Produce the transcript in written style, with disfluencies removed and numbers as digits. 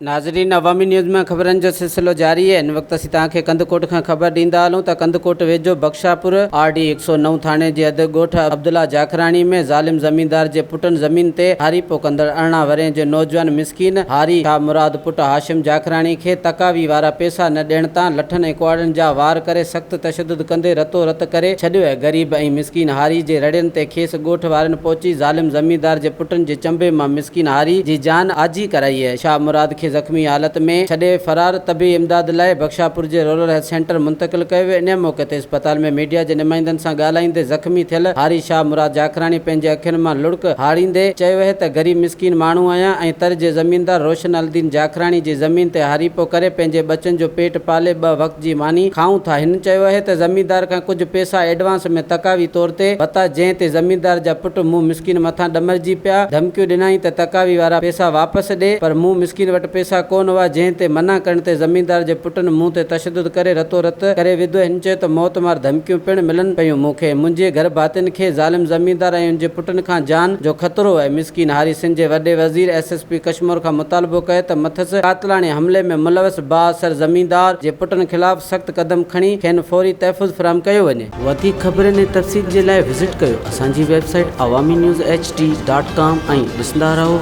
ناظرين عوامي نيوز مان خبرن جو سلسلو جاري آهي هن وقت اسين توهان کي ڪنڌڪوٽ کان خبر ڏيندا هلون ته ڪنڌڪوٽ ويجهو بخشاپور آر ڊي 109 ٿاڻي جي حد ڳوٺ عبدالله جاکراڻي ۾ ظالم زميندار جي پٽن زمين تي هاريپو ڪندڙ 18 ورهين جي نوجوان مسڪين هاري شاهه مراد پٽ هاشم جاکراڻي کي تقاوي وارا پيسا نه ڏيڻ تان لٺن ۽ ڪهاڙين جا وار ڪري سخت تشدد ڪندي رتو رت ڪري ڇڏيو ۽ غريب ۽ مسڪين هاري جي رڙين تي کيس ڳوٺ وارن پهچي ظالم زميندار جي پٽن جي چنبي مان مسڪين هاري جي جان آجي ڪرائي ۽ شاهه مراد کي زخمي حالت ۾ ڇڏي فرار طبي امداد لاء بخشاپور جي رورل هيلٿ سينٽر منتقل ڪيو ويو انهي موقعي تي اسپتال ۾ ميڊيا جي نمائندن سان ڳالهائيندي زخمي ٿيل هاري شاهه مراد جاکراڻي پنهنجي اکين مان لڙڪ هاڙيندي چيو اهي ته غريب مسڪين ماڻهو آهيان ۽ تر جي زميندار روشن الدين جاکراڻي جي زمين تي هاريپو ڪري پنهنجي ٻچن جو پيٽ پالي ٻه وقت جي ماني کائون ٿا. هن چيو اهي ته زميندار کان ڪجهه پيسا ايڊوانس ۾ تقاوي طور تي ورتا جنهن تي زميندار جا پٽ مون مسڪين مٿان ڏمرجي پيا ڌمڪيون ڏنائين ته تقاوي وارا پيسا واپس ڏي پر مون مسڪين وٽ پيسا ڪونه هئا جنهن تي منع ڪرڻ تي زميندار جي پٽن مون تي تشدد ڪري رتو رت ڪري وڌو هن چيو ته موت مار ڌمڪيون پڻ ملن پيون مون کي منهنجي گهر ڀاتين کي ظالم زميندار ۽ ان جي پٽن کان جان جو خطرو اهي مسڪين هاري سنڌ جي وڏي وزير ايس ايس پي ڪشمور کان مطالبو ڪيو ته مٿس قاتلاڻي حملي ۾ ملوث بااثر زميندار جي پٽن خلاف سخت قدم کڻي کين فوري تحفظ فراهم ڪيو وڃي. وڌيڪ خبرن ۽ تفصيل جي لاء وزٽ ڪيو اسان جي website Awami news H D dot com ۽ ڏسندا رهو.